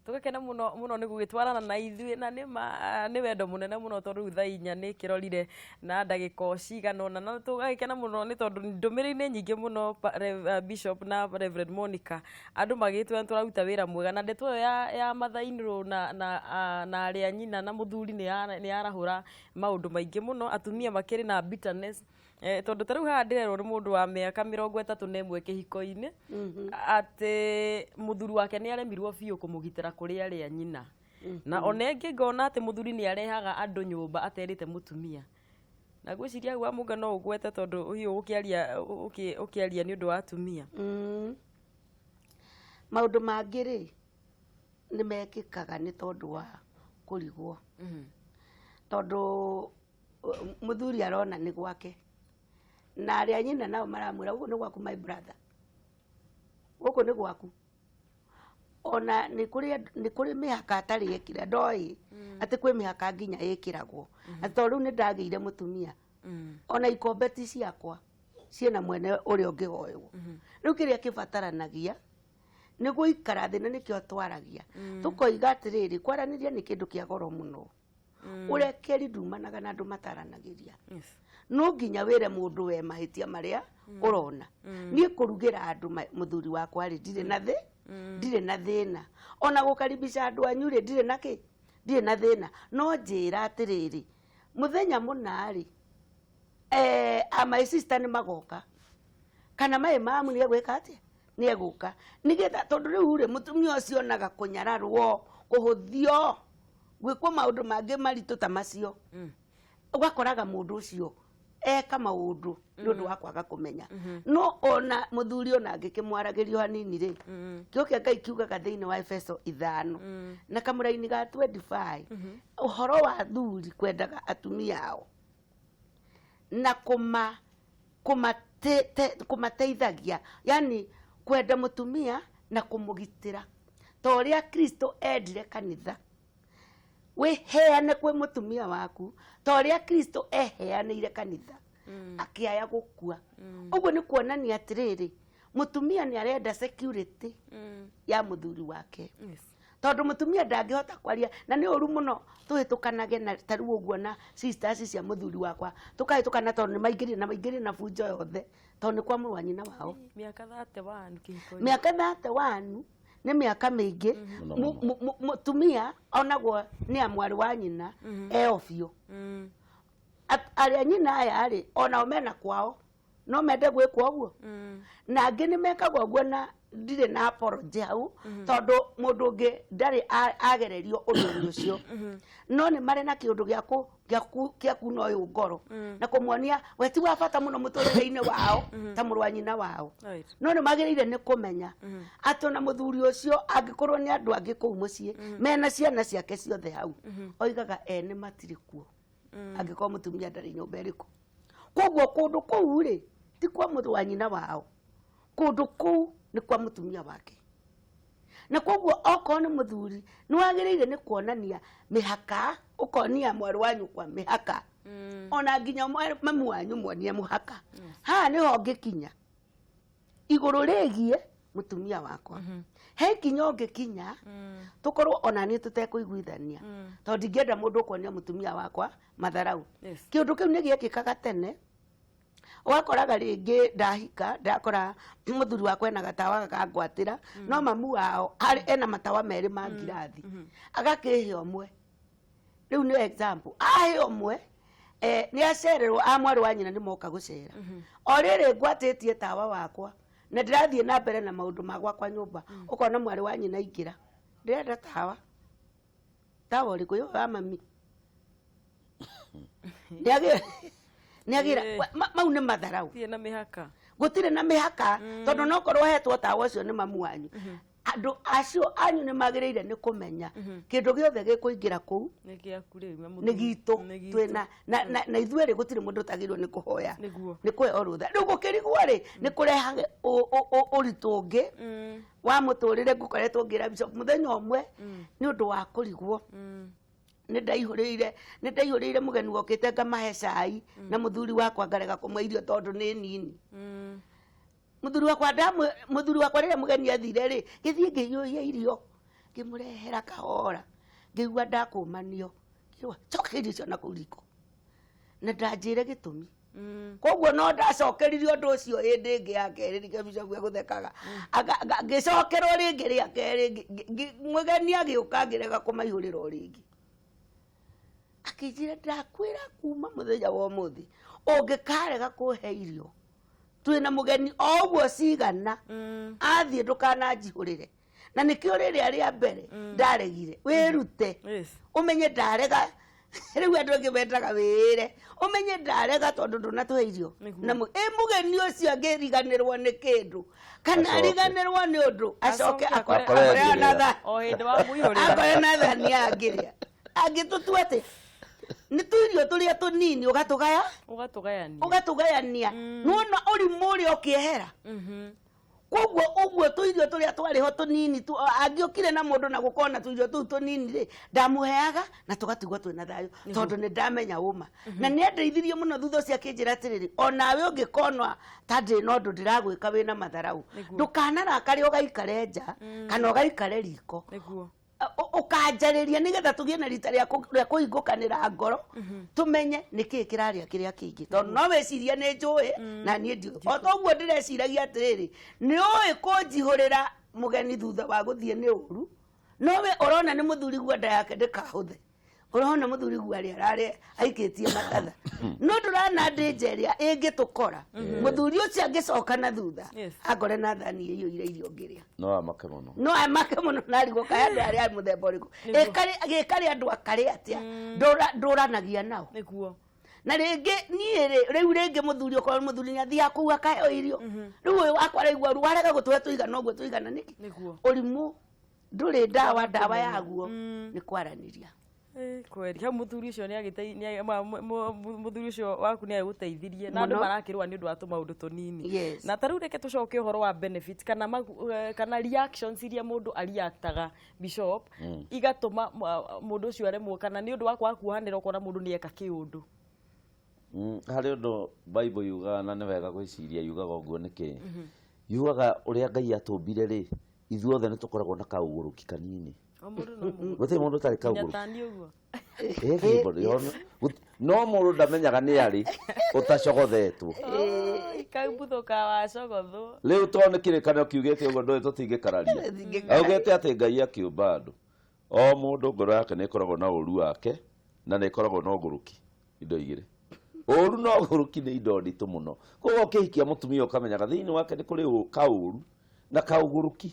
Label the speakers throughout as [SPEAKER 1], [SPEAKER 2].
[SPEAKER 1] Tũgakena mũno mũno nĩ gũgĩtwarana na ithuĩ, na nĩ ma nĩ wendo mũnene mũno, tondũ rĩu thaa 4 nĩ ĩkĩrorire na ndagĩka o cigana ũna, na tũgagĩkena mũno nĩ tondũ ndũmĩrĩri nĩ nyingĩ mũno. Bishop na Reverend Monica, andũ magĩtwĩra nĩ tũraruta wĩra mwega, na ndeto ĩyo ya mother-in-law na arĩa nyina na mũthuri nĩ yarahũra maũndũ maingĩ mũno. Atumia makĩrĩ na bitterness, tondũ ta rĩu haha ndĩrerwo nĩ mũndũ wa mĩaka 31 kĩhiko-inĩ atĩ mũthuri wake nĩ aremirwo biũ kũmũgitĩra kũrĩ arĩa nyina, na ona ĩngĩ ngona atĩ mũthuri nĩ arehaga andũ nyũmba aterĩte mũtumia. Na ngwĩciria hau Wamũnga no ũgwete, tondũ hihi ũkĩaria nĩ ũndũ wa atumia.
[SPEAKER 2] Maũndũ mangĩ rĩ, nĩ mekĩkaga nĩ tondũ wa kũrigwo, tondũ mũthuri arona nĩ gwake, na arĩa nyina nao maramwĩra, "Gũkũ nĩ gwaku, my brother, gũkũ nĩ gwaku." Ona nĩ kũrĩ mĩhaka atarĩ ekĩra, ndoĩ atĩ kwĩ mĩhaka nginya ĩkĩragwo, atĩ tondũ rĩu nĩ ndagĩire mũtumia, ona ikombe ti ciakwa, ciĩna mwene ũrĩa ũngĩhoywo. Rĩu kĩrĩa kĩbataranagia nĩ gũikara thĩ, na nĩkĩo twaragia tũkoiga atĩrĩrĩ, kwaranĩria nĩ kĩndũ kĩa goro mũno. Ũrekeri ndumanaga na andũ mataranagĩria. No nginya wĩre mũndũ we mahĩtia marĩa ũrona. Niĩ kũrugĩra andũ mũthuri wakwa rĩ, ndirĩ na thĩna. Ona gũkaribisha andũ anyu rĩ, ndirĩ na kĩ ndirĩ na thĩna. No njĩra atĩrĩrĩ, mũthenya mũna rĩ, my sister nĩ magoka, kana my mamu nĩ egwĩka atĩa, nĩ egũka, nĩgetha tondũ rĩu rĩ, mũtumia ũcio onaga kũnyararwo, kũhũthio, gwĩkwo maũndũ mangĩ maritũ ta macio. Ũgakoraga mũndũ ũcio eka maũndũ nĩ ũndũ wa kwaga kũmenya. No ona mũthuri ona angĩkĩmwaragĩrio hanini rĩ, kĩo kĩa Ngai kiugaga thĩinĩ wa Efeso 5 na kamũraini ga 25, ũhoro wa thuri kwendaga atumia ao na kũmateithagia, yani kwenda mũtumia na kũmũgitĩra ta ũrĩa Kristo endire kanitha. Wĩheane kwĩ mũtumia waku ta ũrĩa Kristo eheanĩire kanitha, akĩaya gũkua. Ũguo nĩ kuonania atĩrĩrĩ, mũtumia nĩ arenda security ya mũthuri wake, tondũ mũtumia ndangĩhota kwaria. Na nĩ ũru mũno tũhĩtũkanage na ta rĩu ũguo na sisters cia mũthuri wakwa, tũkahĩtũkana tondũ nĩ maingĩrire na maingĩrire na bunjo yothe, tondũ nĩ kwa mũrũ wa nyina wao.
[SPEAKER 1] Mĩaka 31 kĩhiko-inĩ.
[SPEAKER 2] Mĩaka 31 nĩ mĩaka mĩingĩ.
[SPEAKER 3] Mũno.
[SPEAKER 2] Mũtumia onagwo nĩ a mwarĩ wa nyina eo biũ. Arĩa nyina aya rĩ, onao mena kwao, no mende gwĩkwo ũguo, na angĩ nĩ mekagwo ũguo. Na ndirĩ na apology hau, tondũ mũndũ ũngĩ ndarĩ agererio ũndũ-inĩ ũcio, no nĩ marĩ na kĩũndũ gĩa kuna ũyũ ngoro na kũmuonia we ti wa bata mũno mũtũrĩre-inĩ wao ta mũrũ wa nyina wao. No nĩ magĩrĩire nĩ kũmenya atĩ ona mũthuri ũcio angĩkorwo nĩ andũ angĩ kũu mũciĩ mena ciana ciake ciothe hau, oigaga ene matirĩ kuo angĩkorwo mũtumia ndarĩ nyũmba ĩrĩkũ. Koguo kũndũ kũu rĩ, ti kwa mũrũ wa nyina wao, kũndũ kũu nĩ kwa mũtumia wake. Na koguo okorwo nĩ mũthuri, nĩ wagĩrĩire nĩ kuonania mĩhaka, ũkonia mwarĩ wa nyũkwa mĩhaka, ona nginya mamu wanyu muonie mũhaka, haha nĩho ngĩkinya igũrũ rĩgiĩ mũtumia wakwa. He kinya ũngĩkinya tũkorwo ona niĩ tũtekũiguithania, tondũ ndingĩenda mũndũ ũkuonia mũtumia wakwa matharau. Kĩũndũ kĩu nĩ gĩekĩkaga tene. Ũgakoraga rĩngĩ ndahika, ndakora mũthuri wakwa ena gatawa gakangwatĩra, no mamu wao arĩ ena matawa merĩ ma ngirathi, agakĩhe ũmwe. Rĩu nĩ example, ahe ũmwe, nĩ acererwo a mwarĩ wa nyina nĩ moka gũcera, o rĩrĩ ngwatĩtie tawa wakwa na ndĩrathiĩ na mbere na maũndũ ma gwakwa nyũmba, ũkona mwarĩ wa nyina aingĩra, "Ndĩrenda tawa." "Tawa ũrĩkũ?" "Yo wa mami." Nĩagĩra mau nĩ matharau.
[SPEAKER 1] Gũtirĩ na mĩhaka.
[SPEAKER 2] Gũtirĩ na mĩhaka, tondũ no korwo hetwo tawa ũcio nĩ mamu wanyu. Andũ acio anyu nĩ magĩrĩire nĩ kũmenya kĩndũ gĩothe gĩkũingĩra kũu
[SPEAKER 1] nĩ gĩaku rĩu na
[SPEAKER 2] nĩ
[SPEAKER 1] mũthuri.
[SPEAKER 2] Gitũ.
[SPEAKER 1] Nĩ gitũ.
[SPEAKER 2] Twĩna na ithuerĩ gũtirĩ mũndũ ũtagĩrĩirwo nĩ kũhoya nĩ kũheo rũtha. Rĩu gũkĩrigwo rĩ, nĩ kũrehaga ũritũ ũngĩ wa mũtũrĩre. Ngũkoretwo ngĩra Bishop mũthenya ũmwe, nĩ ũndũ wa kũrigwo, nĩ ndaihũrĩire mũgeni wokĩte, ngamahe cai, na mũthuri wakwa ngarega kũmwe irio tondũ nĩ nini. Mũthuri wakwa rĩrĩa mũgeni athire rĩ, gĩthiĩ ngĩhiũhia irio. Ngĩmũrehera kahora, ngĩigua ndakũmanio, ngĩrwo cokia irio icio na kũu riko na ndanjĩre gĩtũmi. Koguo no ndacokeririe ũndũ ũcio hĩndĩ ĩngĩ ya kerĩ, nĩkĩo Bishop egũthekaga. Ngĩcokerwo rĩngĩ rĩa kerĩ, mũgeni agĩũka, ngĩrega kũmaihũrĩra o rĩngĩ. Akĩnjĩra, ndakwĩra kuma mũthenya wa ũmũthĩ ũngĩkarega kũhe irio twĩna mũgeni o ũguo cigana, athiĩ ndũkananjihũrĩre. Na nĩkĩo rĩrĩa rĩa mbere ndaregire wĩrute. Ũmenye ndarega rĩu andũ angĩ mendaga wĩre ũmenye ndarega tondũ ndũnatũhe irio. Na ĩ mũgeni ũcio angĩriganĩrwo nĩ kĩndũ kana
[SPEAKER 3] Acoke.
[SPEAKER 2] Ariganĩrwo nĩ ũndũ, acoke
[SPEAKER 1] Acoke
[SPEAKER 2] akore
[SPEAKER 3] akore
[SPEAKER 2] akore
[SPEAKER 3] angĩrĩa.
[SPEAKER 2] na
[SPEAKER 1] O hĩndĩ wamũihũrĩra.
[SPEAKER 2] Akore na thani angĩrĩa, angĩtũtua atĩ nĩ tũirio tũrĩa tũnini ũgatũgaya.
[SPEAKER 1] Ũgatũgayania.
[SPEAKER 2] Ũgatũgayania, nĩwona ũrimũ ũrĩa ũkĩehera. Koguo ũguo tũirio tũrĩa twarĩ ho tũnini angĩũkire na mũndũ na gũkorwo na tũirio tũu tũnini rĩ, ndamũheaga na tũgatigwo twĩna thayũ, tondũ nĩ ndamenya ũma. Na nĩ andeithirie mũno thutha ũcio, akĩnjĩra atĩrĩrĩ, onawe ũngĩkona ta ndĩ na ũndũ ndĩragwĩka wĩna matharau, ndũkanarakare ũgaikare nja kana ũgaikare riko. Ũkanjarĩria nĩgetha tũgĩe na rita rĩa kũhingũkanĩra ngoro, tũmenye nĩkĩĩ kĩrarĩa kĩrĩa kĩngĩ, tondũ no wĩcirie nĩ njũĩ na niĩ ndiũĩ. O toguo ndĩreciragia atĩrĩrĩ, nĩ ũĩ kũnjihũrĩra mũgeni thutha wa gũthiĩ nĩ ũru, no we ũrona nĩ mũthuri guo nda yake ndĩkahũthe, ũrona mũthuri guo arĩa ararĩa aikĩtie matatha, no ndũrana ndĩnja ĩrĩa ĩngĩtũkora mũthuri ũcio angĩcoka na thutha angore na thani ĩiyũire irio ngĩrĩa.
[SPEAKER 3] No amake mũno.
[SPEAKER 2] No amake mũno na arigwo kaĩ andũ arĩa a mũthemba ũrĩkũ. Gĩkarĩ andũ akarĩ atĩa ndũranagia nao. Na rĩngĩ niĩ rĩ, rĩu rĩngĩ mũthuri, okorwo nĩ mũthuri, nĩ athiaga kũu akaheo irio. Rĩu ũyũ wakwa araigua ũru, warega gũtũhe tũigana ũguo tũigana nĩkĩ? Ũrimũ ndũrĩ ndawa, ndawa yaguo nĩ kwaranĩria.
[SPEAKER 1] Kweli hau mũthuri ũcio nĩ mũthuri ũcio waku nĩ agĩgũteithirie na andũ
[SPEAKER 2] Mũno.
[SPEAKER 1] marakĩrũa nĩ ũndũ wa tũmaũndũ tũnini. Na ta rĩu reke tũcoke ũhoro wa benefit kana kana reactions iria mũndũ areactaga, Bishop, igatũma mũndũ ũcio aremwo kana nĩ ũndũ wa kwaga kuohanĩra, ũkona mũndũ nĩ eka kĩũndũ.
[SPEAKER 3] Harĩ ũndũ Bible yugaga na nĩ wega gwĩciria yugaga ũguo nĩkĩ. Yugaga ũrĩa Ngai atũmbire rĩ, ithuothe nĩ tũkoragwo na kaũgũrũki kanini.
[SPEAKER 1] O mũndũ no mũndũ.
[SPEAKER 3] Gũtirĩ mũndũ ũtarĩ
[SPEAKER 1] Nginya
[SPEAKER 3] kaũgũrũki.
[SPEAKER 1] tani ũguo.
[SPEAKER 3] Everybody, no mũndũ ndamenyaga nĩ arĩ ũtacogothetwo.
[SPEAKER 1] Oi, kambuthũ ka wacogothwo.
[SPEAKER 3] Rĩu tondũ nĩ kĩrĩkanĩro kiugĩte ũguo, ndũĩ tũtingĩkararia.
[SPEAKER 2] Tũtingĩkararia.
[SPEAKER 3] Augĩte atĩ Ngai akĩũmba andũ, o mũndũ ngoro yake nĩ ĩkoragwo na ũru wake na nĩ ĩkoragwo na ũgũrũki, indo igĩrĩ. Ũru na ũgũrũki nĩ indo nditũ mũno. Koguo ũkĩhikia mũtumia ũkamenyaga thĩinĩ wake nĩ kũrĩ kaũru na kaũgũrũki.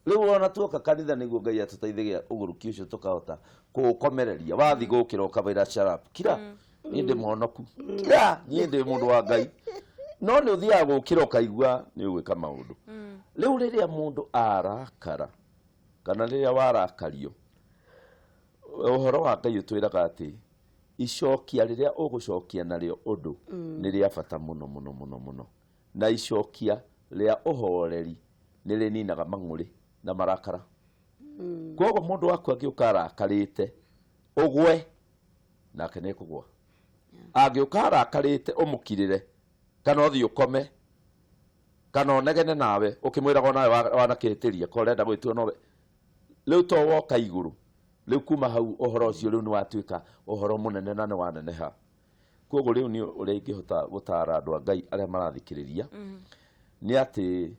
[SPEAKER 3] Rĩu ona tuoka kanitha nĩguo Ngai atũteithagia ũgũrũki ũcio tũkahota kũũkomereria. Wathiĩ gũkĩra ũkamwĩra, "Shut up, kira, niĩ ndĩ mũhonoku, kira, niĩ ndĩ mũndũ wa Ngai." No nĩ ũthiaga gũkĩra ũkaigua nĩ ũgwĩka maũndũ. Rĩu rĩrĩa mũndũ arakara kana rĩrĩa warakario, ũhoro wa Ngai ũtwĩraga atĩ icokia rĩrĩa ũgũcokia narĩo ũndũ nĩ rĩa bata mũno mũno mũno mũno, na icokia rĩa ũhoreri nĩ rĩninaga mang'ũrĩ na marakara. Koguo mũndũ waku angĩũka arakarĩte, ũgwe nake nĩ ekũgwa. Angĩũka arakarĩte, ũmũkirĩre kana ũthiĩ ũkome kana ũnegene nawe ũkĩmwĩraga onawe wanakĩhĩtĩria ko ũrenda gwĩtua nowe rĩu to woka igũrũ. Rĩu kuma hau ũhoro ũcio rĩu nĩ watuĩka ũhoro mũnene na nĩ waneneha. Koguo rĩu nĩ ũrĩa ingĩhota gũtara andũ a Ngai arĩa marathikĩrĩria nĩ atĩ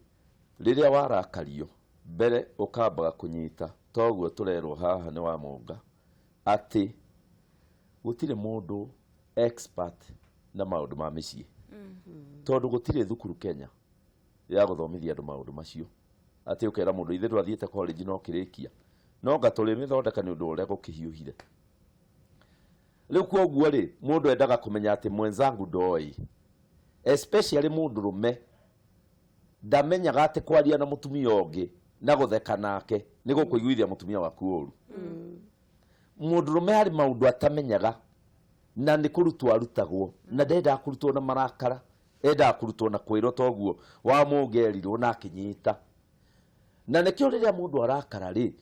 [SPEAKER 3] rĩrĩa warakario, mbere ũkambaga kũnyita toguo tũrerwo haha nĩ wa mũnga atĩ gũtirĩ mũndũ expert na maũndũ ma mĩciĩ, tondũ gũtirĩ thukuru Kenya ya gũthomithia andũ maũndũ macio, atĩ ũkera mũndũ ithe ndwathiĩte college no kĩrĩkia no nga tũrĩmĩthondeka nĩ ũndũ wa ũrĩa gũkĩhiũhire rĩu. Koguo rĩ, mũndũ endaga kũmenya atĩ mwenzangu ndoĩ, especially mũndũrũme ndamenyaga atĩ kwaria na mũtumia ũngĩ na gũtheka nake nĩ gũkũiguithia mũtumia waku ũru. Mũndũrũme harĩ maũndũ atamenyaga na nĩ kũrutwo arutagwo, na ndendaga kũrutwo na marakara, endaga kũrutwo na kwĩrwo toguo wa mũngerirwo na akĩnyita. Na nĩkĩo rĩrĩa mũndũ arakara rĩ,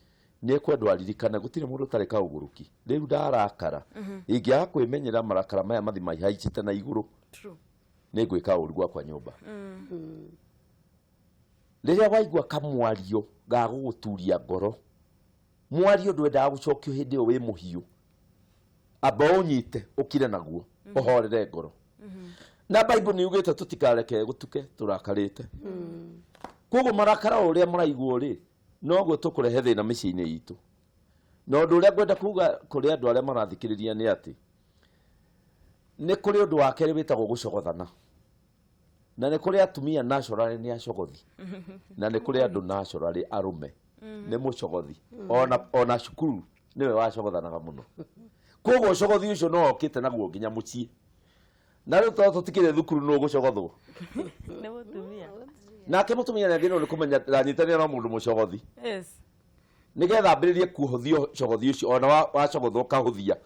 [SPEAKER 3] nĩ ekwendwo aririkane gũtirĩ mũndũ ũtarĩ kaũgũrũki. Rĩu ndarakara, ingĩaga kwĩmenyera marakara maya mathi maihaicĩte na igũrũ, nĩ ngwĩka ũru gwakwa nyũmba. Rĩrĩa waigua kamwario Ga gũgũturia ngoro. Mwario ndwendaga gũcokio hĩndĩ ĩyo wĩ mũhiũ, amba ũnyite ũkire naguo, ũhorere ngoro. Na Bible nĩ yugĩte tũtikareke gũtuke tũrakarĩte. Koguo marakara o ũrĩa mũraigwo rĩ, noguo tũkũrehe thĩna mĩciĩ-inĩ itũ. Na ũndũ ũrĩa ngwenda kuga kũrĩ andũ arĩa marathikĩrĩria nĩ atĩ nĩ kũrĩ ũndũ wa kerĩ wĩtagwo gũcogothana, na nĩ kũrĩ atumia naturally nĩ acogothi, na nĩ kũrĩ andũ naturally arũme nĩ mũcogothi. Ona cukuru nĩwe wacogothanaga mũno, koguo ũcogothi ũcio no okĩte naguo nginya mũciĩ. Na rĩu tondũ tũtikĩrĩ thukuru, nũ ũgũcogothwo?
[SPEAKER 1] Nĩ mũtumia.
[SPEAKER 3] Nake mũtumia nĩ agĩrĩirwo nĩ kũmenya ndanyitanĩra na mũndũ mũcogothi, nĩgetha ambĩrĩrie kũhũthia ũcogothi ũcio. Ona wacogothwo ũkahũthia,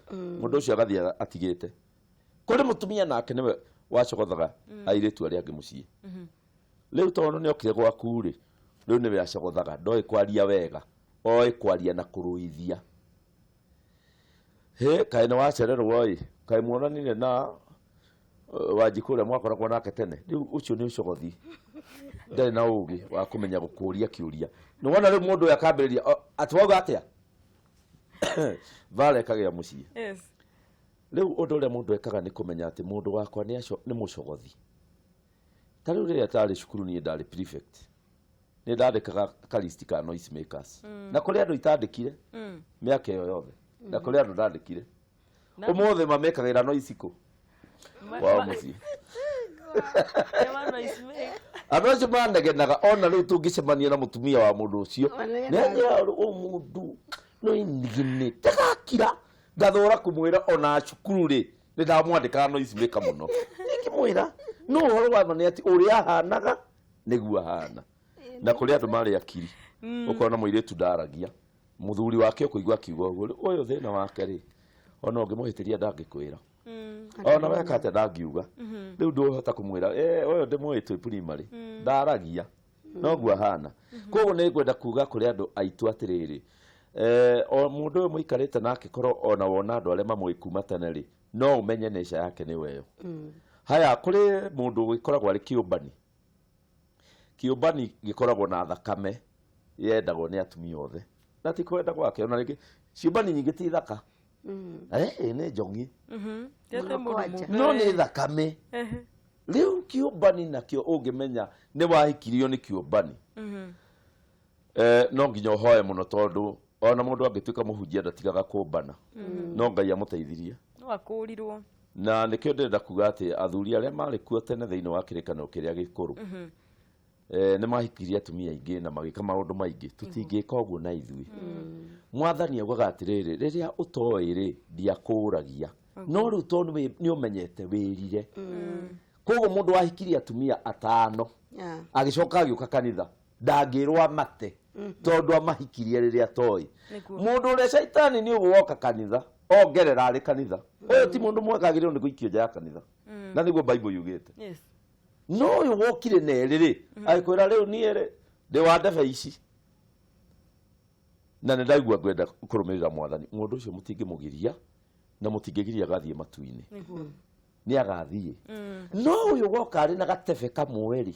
[SPEAKER 3] mũndũ ũcio agathiĩ atigĩte. Kũrĩ mũtumia nake nĩwe wacogothaga airĩtu arĩa angĩ mũciĩ. Rĩu tondũ nĩ okire gwaku rĩ, rĩu nĩwe acogothaga, ndoĩ kwaria wega, oĩ kwaria na kũrũithia. Hĩ, kaĩ nĩ wacererwo ĩ, kaĩ muonanire na Wanjikũ ũrĩa mwakoragwo nake tene. Rĩu ũcio nĩ ũcogothi, ndarĩ na ũgĩ wa kũmenya gũkũria kĩũria. Nĩ wona rĩu mũndũ ũyũ akambĩrĩria atĩ wauga atĩa, mbara ĩkagĩa mũciĩ. Rĩu ũndũ ũrĩa mũndũ ekaga nĩ kũmenya atĩ mũndũ wakwa nĩ mũcogothi. Ta rĩu rĩrĩa ndarĩ cukuru, niĩ ndarĩ prefect, nĩ ndandĩkaga ka list ka noise makers, na kũrĩ andũ itandĩkire mĩaka ĩyo yothe, na kũrĩ andũ ndandĩkire ũmũthĩ mamĩkagĩra noise kũ wao mũciĩ.
[SPEAKER 1] Nĩ ma noise maker.
[SPEAKER 3] Andũ acio manegenaga, ona rĩu tũngĩcemania na mũtumia wa mũndũ ũcio,
[SPEAKER 2] Manegenaga.
[SPEAKER 3] nĩanjĩra ũ mũndũ no inigine ndagakira, ngathũra kũmwĩra. Ona cukuru rĩ, nĩ ndamwandĩkaga noise maker mũno, ingĩmwĩra no ũhoro wa ma nĩ atĩ ũrĩa ahanaga nĩguo ahana. Na kũrĩ andũ marĩ akiri, ũkona mũirĩtu ndaragia, mũthuri wake ũkũigua akiuga ũguo, "Rĩu ũyũ thĩna wake rĩ, ona ũngĩmũhĩtĩria ndangĩkwĩra, ona weka atĩa ndangiuga." Rĩu ndũhota kũmwĩra, "Eh, ũyũ ndĩmũĩ twĩ primary ndaragia, noguo ahana." Koguo nĩ ngwenda kuga kũrĩ andũ aitũ atĩrĩrĩ, o mũndũ ũyũ mũikarĩte nake, korwo ona wona andũ arĩa mamũĩ kuma tene rĩ, no ũmenye nature yake nĩ weyo. Haya, kũrĩ mũndũ ũgĩkoragwo arĩ kĩũmbani. Kĩũmbani gĩkoragwo na thakame yendagwo nĩ atumia othe, na ti kwenda gwake. Ona rĩngĩ ciũmbani nyingĩ ti thaka. Nĩ njongi.
[SPEAKER 1] Tete
[SPEAKER 2] Mũno
[SPEAKER 1] mũndũ
[SPEAKER 2] kwanja.
[SPEAKER 3] No nĩ thakame. Rĩu kĩũmbani nakĩo, ũngĩmenya nĩ wahikirio nĩ kĩũmbani, no nginya ũhoe mũno, tondũ ona mũndũ angĩtuĩka mũhunjia ndatigaga kũmbana. No Ngai amũteithirie.
[SPEAKER 1] No akũrirwo.
[SPEAKER 3] Na nĩkĩo ndĩrenda kuga atĩ athuri arĩa marĩ kuo tene thĩinĩ wa kĩrĩkanĩro kĩrĩa gĩkũrũ, nĩ mahikirie atumia aingĩ na magĩka maũndũ maingĩ. Tũtingĩka ũguo na ithuĩ. Mwathani augaga atĩrĩrĩ, rĩrĩa ũtoĩ rĩ, ndiakũũragia, no rĩu tondũ nĩ ũmenyete, wĩrire. Koguo mũndũ wahikirie atumia atano agĩcoka agĩũka kanitha ndangĩrwo amate, tondũ amahikirie rĩrĩa atoĩ. Mũndũ ũrĩa caitani nĩ ũguo woka kanitha ongerera arĩ kanitha, ũyũ ti mũndũ mwega, agĩrĩirwo nĩ gũikio nja ya kanitha, na nĩguo Bible yugĩte. No ũyũ wokire na erĩ rĩ, agĩkwĩra, "Rĩu niĩ rĩ, ndĩ wa ndebe ici na nĩ ndaigua ngwenda kũrũmĩrĩra Mwathani," mũndũ ũcio mũtingĩmũgiria na mũtingĩgiria agathiĩ matu-inĩ. Nĩ agathiĩ. No ũyũ woka arĩ na gatebe kamwe rĩ,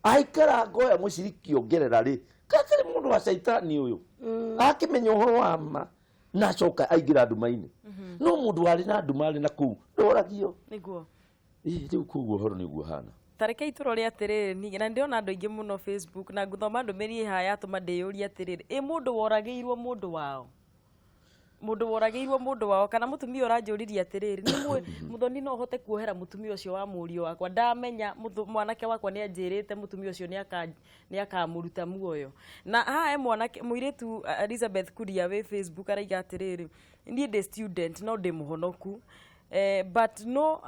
[SPEAKER 3] aikara ngoya mũciriki ongerera rĩ, kakĩrĩ mũndũ wa caitani ũyũ, akĩmenya ũhoro wa ma na acoka aingĩra nduma-inĩ. No mũndũ warĩ na nduma arĩ na kũu ndoragio. Ĩ, rĩu koguo ũhoro nĩ ũguo hana.
[SPEAKER 1] Tareke itũrore atĩrĩrĩ, ningĩ na ndĩrona andũ aingĩ mũno Facebook, na ngũthoma ndũmĩrĩri ĩ haha yatũma ndĩyũrie atĩrĩrĩ, ĩ mũndũ woragĩirwo mũndũ wao, mũndũ woragĩirwo mũndũ wao, kana mũtumia ũranjũririe atĩrĩrĩ, nĩ mũthoni, no hote kuohera mũtumia ũcio wa mũriũ wakwa? Ndamenya mwanake wakwa nĩ anjĩrĩte mũtumia ũcio nĩ akamũruta muoyo. Na haha he mwanake mũirĩtu, Elizabeth Kuria wĩ Facebook, araiga atĩrĩrĩ, "Niĩ ndĩ student no ndĩ mũhonoku, but no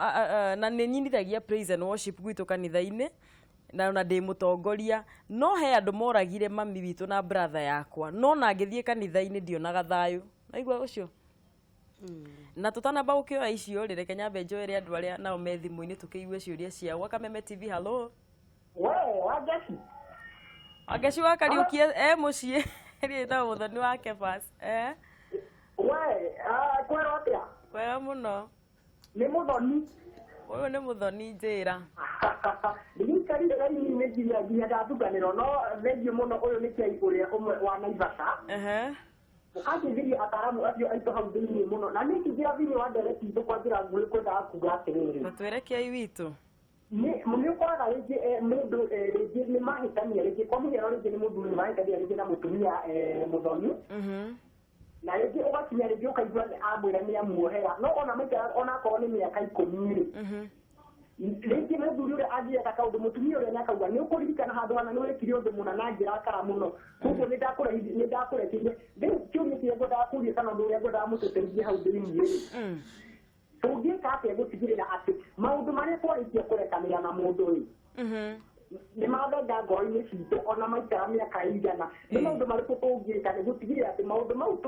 [SPEAKER 1] na nĩ nyinithagia praise and worship gwitũ kanitha-inĩ, na ona ndĩ mũtongoria, no he andũ moragire mami witũ na brother yakwa, no na ngĩthiĩ kanitha-inĩ ndionaga thayũ." Naigua ũcio. Na tũtanamba gũkĩoya icio rĩ, reke nyambe njoere andũ arĩa nao me thimũ-inĩ tũkĩigue ciũria ciao. Gwa Kameme TV, hello.
[SPEAKER 4] We, Wangeci.
[SPEAKER 1] Wangeci wa Kariũki e mũciĩ rĩ, na mũthoni wa Kebas.
[SPEAKER 4] We, kwĩrwo atĩa?
[SPEAKER 1] Wega mũno.
[SPEAKER 4] Nĩ mũthoni.
[SPEAKER 1] Ũyũ nĩ mũthoni, njĩra.
[SPEAKER 4] Ndigĩikarire raini-inĩ nginya nginya ndatukanĩrwo no thengiũ mũno ũyũ nĩ kĩai ũrĩa ũmwe wa Naivasha. Ũkanjĩithĩria ataaramu acio aitũ hau thĩinĩ mũno na niĩ ngĩingĩra thĩinĩ wa ndereti itũ kwa njĩra nguhĩ kwendaga kuga atĩrĩrĩ.
[SPEAKER 1] Tũtwĩre kĩai witũ.
[SPEAKER 4] Nĩ nĩ ũkoraga rĩngĩ mũndũ rĩngĩ nĩ mahĩtania rĩngĩ kwa mũhiano rĩngĩ nĩ mũthuri mahĩtania rĩngĩ na mũtumia mũthoni. Na rĩngĩ ũgakinya rĩngĩ ũkaigua amwĩra nĩ amuohera no ona maikara onakorwo nĩ mĩaka 10 rĩ, rĩngĩ mũthuri ũrĩa angĩeka kaũndũ mũtumia ũrĩa nĩ akauga nĩ ũkũririkana handũ hana nĩ wekire ũndũ mũna na ngĩrakara mũno koguo nĩ ndakũrekeire. Rĩu kĩũria kĩrĩa ngwendaga kũria kana ũndũ ũrĩa ngwendaga mũtũteithie hau thĩinĩ rĩ, tũngĩka atĩa gũtigĩrĩra atĩ maũndũ marĩa twarĩkia kũrekanĩra na mũndũ rĩ nĩ mathenga ngoro-inĩ citũ ona maikara mĩaka ĩigana, nĩ maũndũ marĩkũ tũngĩka nĩ gũtigĩrĩra atĩ maũndũ mau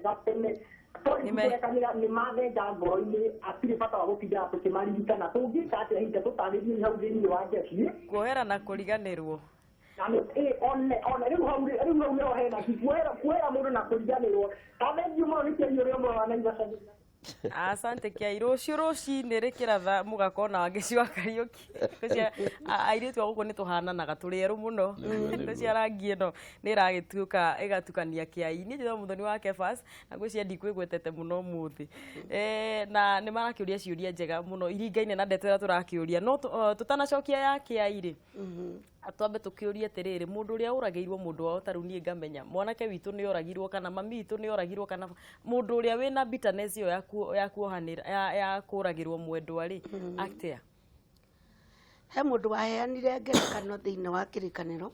[SPEAKER 4] gatene twarĩkia nĩ mathenga ngoro-inĩ hatirĩ bata wa gũtinda tũkĩmaririkana. Tũngĩka atĩa hihi tũtarĩrie hau thĩinĩ wa njeci
[SPEAKER 1] kuohera na kũriganĩrwo?
[SPEAKER 4] One one rĩu hau rĩu hau nĩho hena kuohera mũndũ na kũriganĩrwo. Thengiũ mũno nĩ kĩario ũrĩa ũmwe wa Naivasha.
[SPEAKER 1] Asante Kiai. Rũciũ rũcinĩ rĩkĩratha mũgakorwo na Wangeci wa Kariũki. Airĩtu a gũkũ nĩ tũhananaga tũrĩ erũ mũno. Ngũcia rangi ĩno nĩ ĩragĩtuĩka ĩgatukania Kiai. Niĩ njĩtagwo Mũthoni wa Kefas na ngwĩciria ndikwĩgwetete mũno ũmũthĩ. Na nĩ marakĩũria ciũria njega mũno iringaine na ndeto ĩrĩa tũrakĩũria. No tũtanacokia ya Kiai rĩ, twambe tũkĩũrie atĩrĩrĩ, mũndũ ũrĩa ũragĩirwo mũndũ wao ta rĩu niĩ ngamenya mwanake witũ nĩ oragirwo kana mami witũ nĩ oragirwo kana mũndũ ũrĩa wĩna bitterness ĩyo ya kuohanĩra ya kũragĩrwo mwendwa rĩ, atĩa?
[SPEAKER 2] He mũndũ waheanire ngerekano thĩinĩ wa kĩrĩkanĩro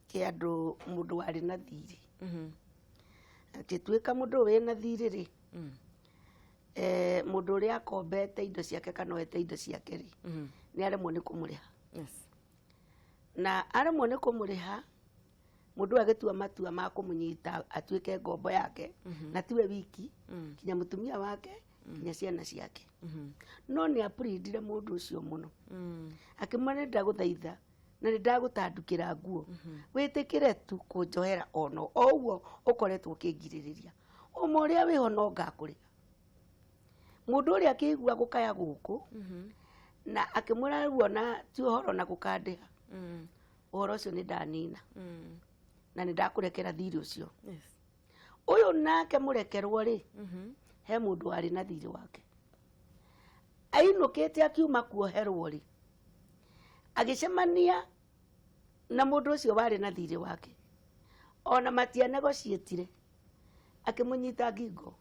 [SPEAKER 2] kĩa andũ mũndũ warĩ na thirĩ. Akĩtuĩka mũndũ ũyũ wĩna thirĩ rĩ, mũndũ ũrĩa akombete indo ciake kana oete indo ciake rĩ, nĩ aremwo nĩ kũmũrĩha. Na aremwo nĩ kũmũrĩha, mũndũ ũyũ agĩtua matua ma kũmũnyita atuĩke ngombo yake, na tiwe wiki, kinya mũtumia wake, kinya ciana ciake. No nĩ apurindire mũndũ ũcio mũno. Akĩmwĩra nĩ ndagũthaitha na nĩ ndagũtandukĩra nguo, wĩtĩkĩre tu kũnjohera ono o ũguo ũkoretwo ũkĩngirĩrĩria, ũma ũrĩa wĩho no ngakũrĩha. Mũndũ ũrĩa akĩigua gũkaya gũkũ, na akĩmwĩra rĩu ona ti ũhoro na gũkandĩha, ũhoro ũcio nĩ ndanina na nĩ ndakũrekera thirĩ ũcio. Ũyũ nake mũrekerwo rĩ, he mũndũ warĩ na thirĩ wake ainũkĩte akiuma kuoherwo rĩ, agĩcemania na mũndũ ũcio warĩ na thirĩ wake, ona matianegociĩtire, akĩmũnyita ngingo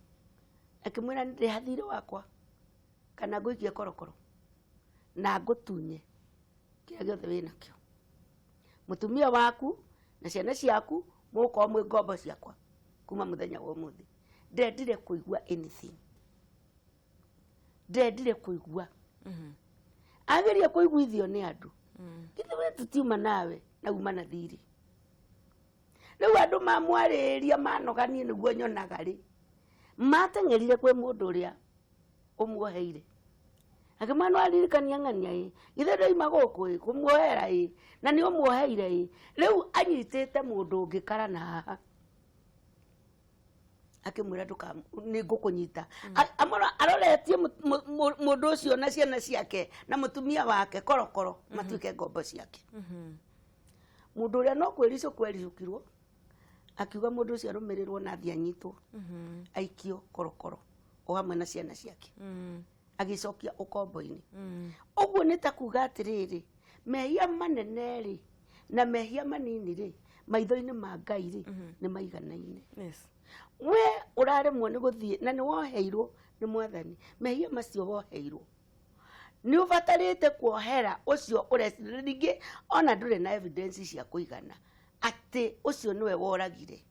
[SPEAKER 2] akĩmwĩra ndĩha thirĩ wakwa kana ngũikie korokoro na ngũtunye kĩrĩa gĩothe wĩnakĩo, mũtumia waku na ciana ciaku mũgũkorwo mwĩ ngombo ciakwa kuma mũthenya wa ũmũthĩ. Ndendire kũigua anything, ndendire kũigua. Ageria kũiguithio nĩ andũ, githĩ we tũtiuma nawe na uma na thirĩ. Rĩu andũ mamwarĩria manoganie nĩguo nyonaga rĩ, mateng'erire kwĩ mũndũ ũrĩa ũmuoheire, akĩmwĩra no aririkania ng'ania ĩ, githĩ ndoima gũkũ ĩ kũmuohera ĩ, na nĩ ũmuoheire ĩ. Rĩu anyitĩte mũndũ ũngĩ karana haha, akĩmwĩra nĩ ngũkũnyita. Aroretie mũndũ ũcio na ciana ciake na mũtumia wake korokoro matuĩke ngombo ciake. Mũndũ ũrĩa no kwĩricũkwo ericũkirwo, akiuga mũndũ ũcio arũmĩrĩrwo na athiĩ anyitwo, aikio korokoro o hamwe na ciana ciake, agĩcokia ũkombo-inĩ. Ũguo nĩ ta kuga atĩrĩrĩ, mehia manene rĩ na mehia manini rĩ, maitho-inĩ ma Ngai rĩ, nĩ maiganaine. We ũraremwo nĩ gũthiĩ na nĩ woheirwo nĩ Mwathani, mehia macio woheirwo nĩ ũbatarĩte kuohera ũcio ũreciria. Ningĩ ona ndũrĩ na evidence cia kũigana atĩ ũcio nĩwe woragire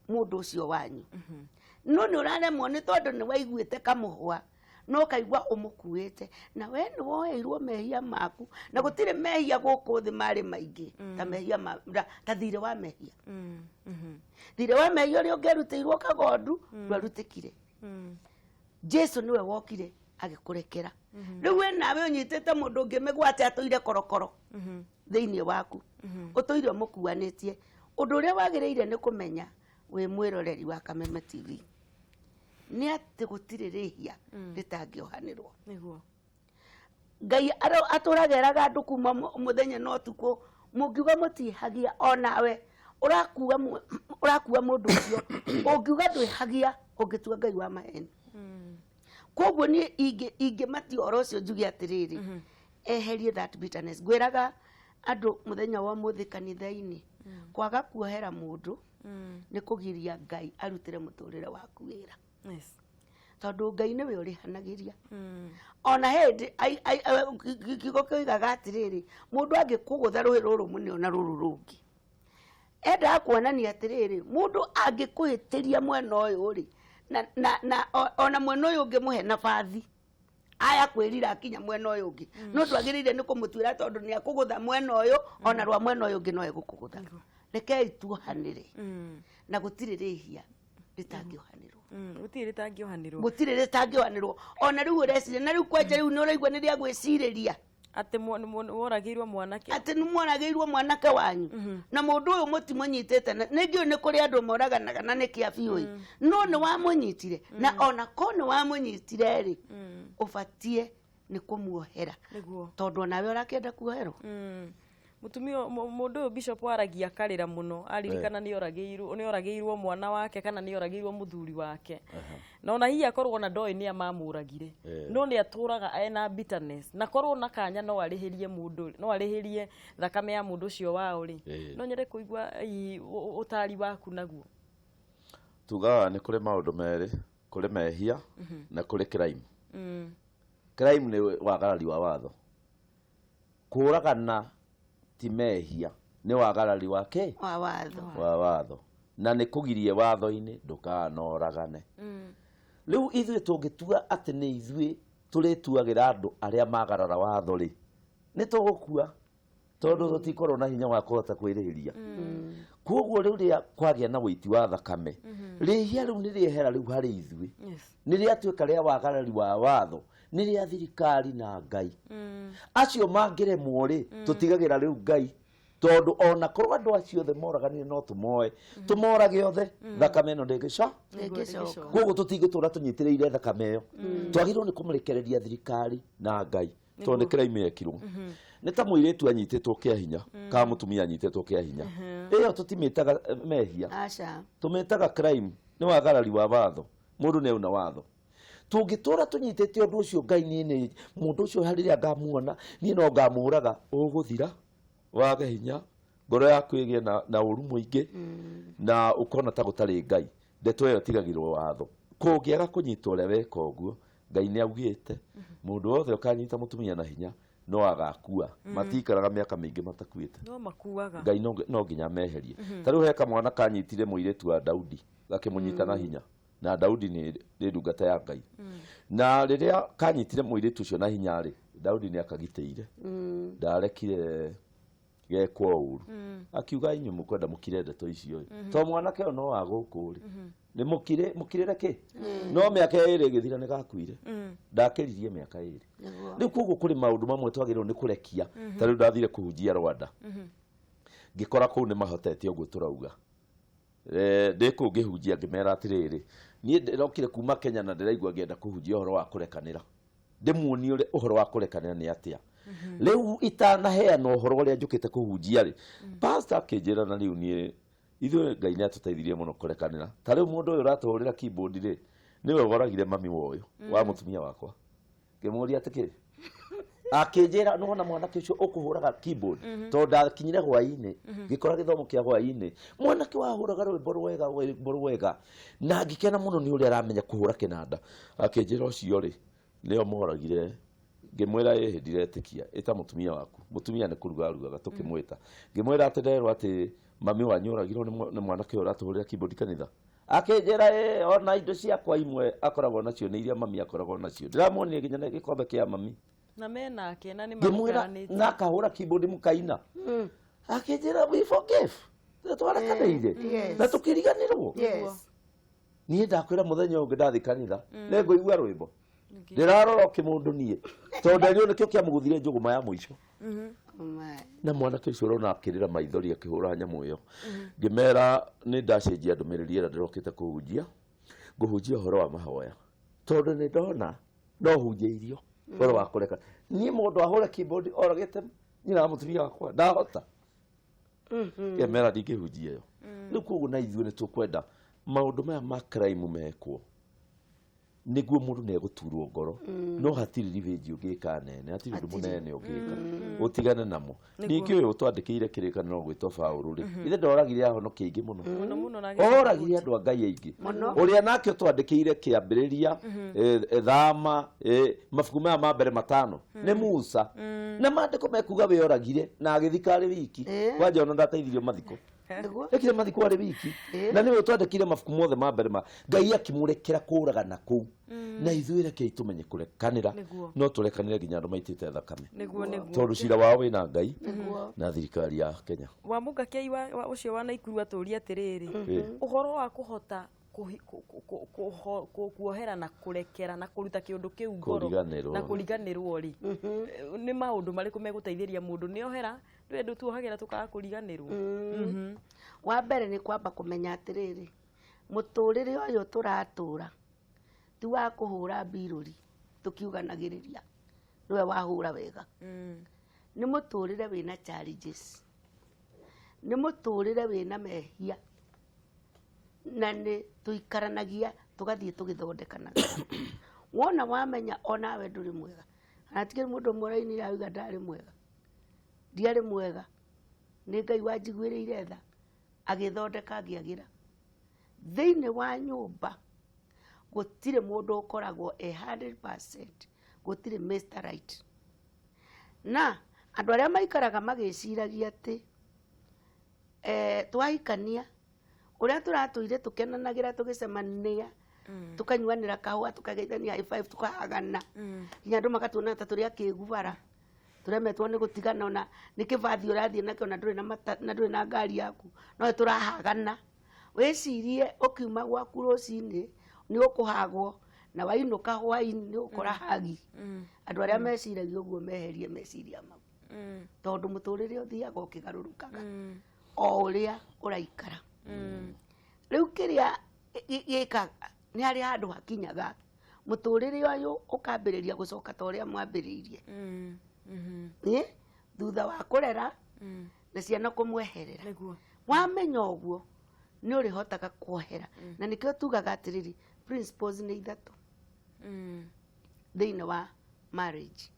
[SPEAKER 2] mũndũ ũcio wanyu, no nĩ ũraremwo nĩ tondũ nĩ waiguĩte kamũhwa no kaigua ũmũkuĩte, na we nĩ woheirwo mehia maku, na gũtirĩ mehia gũkũ thĩ marĩ maingĩ ta mehia ta thirĩ wa mehia. Thirĩ wa mehia ũrĩa ũngĩarutĩirwo kagondu ndwarutĩkire. Jesu nĩwe wokire agĩkũrekera. Rĩu we nawe ũnyitĩte mũndũ ũngĩ mĩgwate atũire korokoro thĩinĩ waku, ũtũire ũmũkuanĩtie. Ũndũ ũrĩa wagĩrĩire nĩ kũmenya wĩ mwĩroreri wa Kameme TV nĩ atĩ gũtirĩ rĩhia rĩtangĩohanĩrwo. Ngai atũraga eraga andũ kuma mũthenya na ũtukũ, mũngiuga mũtihagia, onawe ũrakua ũrakua mũndũ ũcio, ũngiuga ndwĩhagia, ũngĩtua Ngai wa maheni. Koguo niĩ ingĩmatia ũhoro ũcio njuge atĩrĩrĩ, eherie that bitterness. Ngwĩraga andũ mũthenya wa ũmũthĩ kanitha-inĩ, kwaga kuohera mũndũ nĩ kũgiria Ngai arutĩre mũtũrĩre waku wĩra. Tondũ Ngai nĩwe ũrĩhanagĩria. Ona hĩndĩ kiugo kĩoigaga atĩrĩrĩ, mũndũ angĩkũgũtha rũhĩ rũrũ mũne ona rũrũ rũngĩ, endaga kuonania atĩrĩrĩ, mũndũ angĩkũhĩtĩria mwena ũyũ rĩ, na ona mwena ũyũ ũngĩ mũhe nabathi aya kwĩrira akinya mwena ũyũ ũngĩ, no ndwagĩrĩire nĩ kũmũtuĩra tondũ nĩ akũgũtha mwena ũyũ, ona rwa mwena ũyũ ũngĩ no egũkũgũtha. Rekei tuohanĩre, na gũtirĩ rĩhia rĩtangĩohanĩrwo.
[SPEAKER 1] Gũtirĩ rĩtangĩohanĩrwo.
[SPEAKER 2] Gũtirĩ rĩtangĩohanĩrwo. Ona rĩu ũreciria na rĩu kwanja rĩu nĩ ũraigua nĩ rĩa gwĩcirĩria
[SPEAKER 1] atĩ woragĩirwo mwanake.
[SPEAKER 2] Atĩ nĩ mworagĩirwo mwanake wanyu, na mũndũ ũyũ mũtimũnyitĩte, na nĩngĩ nĩ kũrĩ andũ moraganaga na nĩ kĩa biũ ĩ, no nĩ wamũnyitire, na ona ko nĩ wamũnyitire rĩ, ũbatie nĩ kũmuohera, tondũ onawe ũrakĩenda kuoherwo.
[SPEAKER 1] Mũtumia mũndũ ũyũ, bishop, waragia akarĩra mũno aririkana nĩ oragĩirwo mwana wake kana nĩ oragĩirwo mũthuri wake, na ona hihi akorwo ona ndoĩ nĩ amamũragire, no nĩ atũraga ena bitterness, na korwo na kanya no arĩhĩrie mũndũ, no arĩhĩrie thakame ya mũndũ ũcio wao rĩ. No nyende kũigua hihi ũtari waku naguo.
[SPEAKER 3] Tugaga nĩ kũrĩ maũndũ merĩ, kũrĩ mehia na kũrĩ crime. Crime nĩ wagarari wa watho. Kũragana ti mehia, nĩ wagarari wa kĩ?
[SPEAKER 2] Wa watho.
[SPEAKER 3] Wa watho, na nĩ kũgirie watho-inĩ ndũkanoragane. Rĩu ithuĩ tũngĩtua atĩ nĩ ithuĩ tũrĩtuagĩra andũ arĩa magarara watho rĩ, nĩ tũgũkua, tondũ tũtikorwo na hinya wa kũhota kwĩrĩhĩria. Koguo rĩu rĩrĩa kwagĩa na wĩiti wa thakame, rĩhia rĩu nĩ rĩehera rĩu harĩ ithuĩ, nĩ rĩatuĩka rĩa wagarari wa watho, nĩ rĩa thirikari na Ngai. Acio mangĩremwo rĩ, tũtigagĩra rĩu Ngai, tondũ ona korwo andũ acio othe moraganire no tũmoe tũmorage othe, thakame ĩno ndĩngĩca.
[SPEAKER 2] Ndĩngĩcoka.
[SPEAKER 3] Koguo tũtingĩtũra tũnyitĩrĩire thakame ĩyo, twagĩrĩirwo nĩ kũmũrekereria thirikari na Ngai, tondũ nĩ crime yekirwo. Nĩ ta mũirĩtu anyitĩtwo kĩa hinya kana mũtumia anyitĩtwo kĩa hinya, ĩyo tũtimĩtaga mehia.
[SPEAKER 2] Aca.
[SPEAKER 3] Tũmĩtaga crime, nĩ wagarari wa watho, mũndũ nĩ auna watho. Tũngĩtũra tũnyitĩte ũndũ ũcio, Ngai niĩ nĩ mũndũ ũcio rĩrĩa ngamuona niĩ no ngamũraga, ũgũthira wage hinya, ngoro yaku ĩgĩe na ũru mũingĩ na ũkona ta gũtarĩ Ngai. Ndeto ĩyo ĩtigagĩrwo watho. Kũngĩaga kũnyitwo ũrĩa weka ũguo, Ngai nĩ augĩte mũndũ wothe ũkanyita mũtumia na hinya no agakua. Matikaraga mĩaka mĩingĩ matakuĩte.
[SPEAKER 1] No makuaga.
[SPEAKER 3] Ngai no nginya meherie. Ta rĩu he kamwana kanyitire mũirĩtu wa Daudi, gakĩmũnyita na hinya, na Daudi nĩ ndungata ya Ngai, na rĩrĩa kanyitire mũirĩtu ũcio na hinya rĩ, Daudi nĩ akagitĩire, ndarekire gekwo ũru. Akiuga, inyuĩ mũkwenda mũkire ndeto icio ĩ, to mwanake ũyũ no wa gũkũ rĩ, nĩ mũkire mũkirĩre kĩ? No mĩaka 2 ĩgĩthira nĩ gakuire, ndakĩririe mĩaka 2. Rĩu koguo kũrĩ maũndũ mamwe twagĩrĩirwo nĩ kũrekia. Ta rĩu ndathire kũhunjia Rwanda, ngĩkora kũu nĩ mahotete ũguo tũrauga. Ndĩ kũu ngĩhunjia, ngĩmera atĩrĩrĩ, niĩ ndĩrokire kuma Kenya na ndĩraigua ngĩenda kũhunjia ũhoro wa kũrekanĩra, ndĩmuonie ũrĩa ũhoro wa kũrekanĩra nĩ atĩa. Rĩu itanaheana ũhoro ũrĩa njũkĩte kũhunjia rĩ, pastor akĩnjĩra, na rĩu niĩ ithuĩ Ngai nĩ atũteithirie mũno kũrekanĩra. Ta rĩu mũndũ ũyũ ũratũhũrĩra keyboard rĩ, nĩwe woragire mami wa ũyũ wa mũtumia wakwa. Ngĩmũria atĩ kĩ, akĩnjĩra nĩwona mwanake ũcio ũkũhũraga keyboard, tondũ ndakinyire hwaĩ-inĩ ngĩkora gĩthomo kĩa hwaĩ-inĩ, mwanake wahũraga rwĩmbo rwega, rwĩmbo rwega, na ngĩkena mũno nĩ ũrĩa aramenya kũhũra kĩnanda. Akĩnjĩra ũcio rĩ nĩo moragire. Ngĩmwĩra ĩhĩ, ndiretĩkia, ĩta mũtumia waku. Mũtumia nĩ kũruga arugaga, tũkĩmwĩta, ngĩmwĩra atĩ nderwo atĩ mami wanyu oragirwo nĩ mwanake ũyũ ũratũhũrĩra keyboard kanitha. Akĩnjĩra ĩ, ona indo ciakwa imwe akoragwo nacio nĩ iria mami akoragwo nacio, ndĩramuonire nginya na gĩkombe kĩa mami.
[SPEAKER 1] Na menake na nĩ
[SPEAKER 3] Ngĩmwĩra
[SPEAKER 1] maikaranĩtie.
[SPEAKER 3] Na akahũra keyboard mũkaina. Akĩnjĩra we forgive, twarekanĩire na tũkĩriganĩrwo. Niĩ ndakwĩra mũthenya ũngĩ ndathiĩ kanitha nĩngũigua rwĩmbo, ndĩrarora kĩmũndũ niĩ tondũ nderirwo nĩkĩo kĩamũgũthire njũgũma ya mũico. Na mwanake ũcio ũrona akĩrĩra maithori akĩhũra nyamũ ĩyo. Ngĩmera nĩ ndacenjia ndũmĩrĩri ĩrĩa ndĩrokĩte kũhunjia, ngũhunjia ũhoro wa mahoya, tondũ nĩ ndona no hunjĩirio. Ũhoro wa kũreka niĩ mũndũ ahũre keyboard oragĩte nyina wa mũtumia wakwa ndahota kemera ndingĩhunjia ĩyo. Rĩu koguo na ithuĩ nĩ tũkwenda maũndũ maya ma crime mekwo nĩguo mũndũ nĩ egũturwo ngoro, no hatirĩ revenge ũngĩka nene, hatirĩ ũndũ mũnene ũngĩka ũtigane namo. Ningĩ ũyũ ũtwandĩkĩire kĩrĩkanĩro gwĩtwo Paũlũ rĩ, ithe ndoragire ahonoki aingĩ mũno?
[SPEAKER 1] Mũno mũno na
[SPEAKER 3] Oragire andũ a Ngai aingĩ. Ũrĩa nake ũtwandĩkĩire kĩambĩrĩria, thama, mabuku maya ma mbere matano nĩ Musa, na maandĩko mekuga we oragire na agĩthika arĩ wiki. Kwanja ona ndateithirio mathiko. Ekire mathiko arĩ wiki. Na nĩwe ũtwandĩkire mabuku mothe ma mbere ma Ngai akĩmũrekera kũragana kũu. Na ithuĩ rekei tũmenye kũrekanĩra. No tũrekanĩre nginya andũ maitĩte thakame,
[SPEAKER 1] Nĩguo, nĩguo.
[SPEAKER 3] tondũ cira wao wĩna Ngai na thirikari ya Kenya.
[SPEAKER 1] Wa mũngakei wa ũcio wa Naikuru atũria atĩrĩrĩ, ũhoro wa kũhota kuohera na kũrekera na kũruta kĩũndũ kĩu ngoro
[SPEAKER 3] Kũriganĩrwo.
[SPEAKER 1] na kũriganĩrwo rĩ, nĩ maũndũ marĩkũ megũteithĩria mũndũ nĩ ohera ndũĩ ndũ tuohagĩra tũkaga kũriganĩrwo?
[SPEAKER 2] Wa mbere nĩ kwamba kũmenya atĩrĩrĩ, mũtũrĩre ũyũ tũratũra ti wa kũhũra mbirũri tũkiuganagĩrĩria nĩwe wahũra wega. Nĩ mũtũrĩre wĩna challenges, nĩ mũtũrĩre wĩna mehia, na nĩ tũikaranagia tũgathiĩ tũgĩthondekanaga. Wona wamenya onawe ndũrĩ mwega, kana tikĩrĩ mũndũ ũmwe ũrainire auga ndarĩ mwega, ndiarĩ mwega, nĩ Ngai wanjiguĩrĩire tha agĩthondeka ngĩagĩra. Thĩinĩ wa nyũmba gũtirĩ mũndũ ũkoragwo e 100%, gũtirĩ Mr. Right. Na andũ arĩa maikaraga magĩciragia atĩ twahikania ũrĩa tũratũire tũkenanagĩra, tũgĩcemania, tũkanyuanĩra kahũa, tũkageithania high five, tũkahagana, nginya andũ makatuona ta tũrĩ akĩgu bara, tũremetwo nĩ gũtigana, ona nĩ kĩbathi ũrathiĩ nakĩo na ndũrĩ na mata, na ndũrĩ na ngari yaku, no tũrahagana. Wĩcirie ũkiuma gwaku rũcinĩ nĩ ũkũhagwo, na wainũka hwainĩ nĩ ũgũkora hagi. Andũ arĩa meciragia ũguo meherie meciria mau, tondũ mũtũrĩre ũthiaga ũkĩgarũrũkaga o ũrĩa ũraikara. Rĩu kĩrĩa gĩkaga nĩ harĩ handũ hakinyaga mũtũrĩre ũyũ ũkambĩrĩria gũcoka ta ũrĩa mwambĩrĩirie. Ĩ, thutha wa kũrera na ciana kũmweherera. Wamenya ũguo nĩ ũrĩhotaga kuohera, na nĩkĩo tugaga atĩrĩrĩ, principles nĩ ithatũ thĩinĩ wa marriage.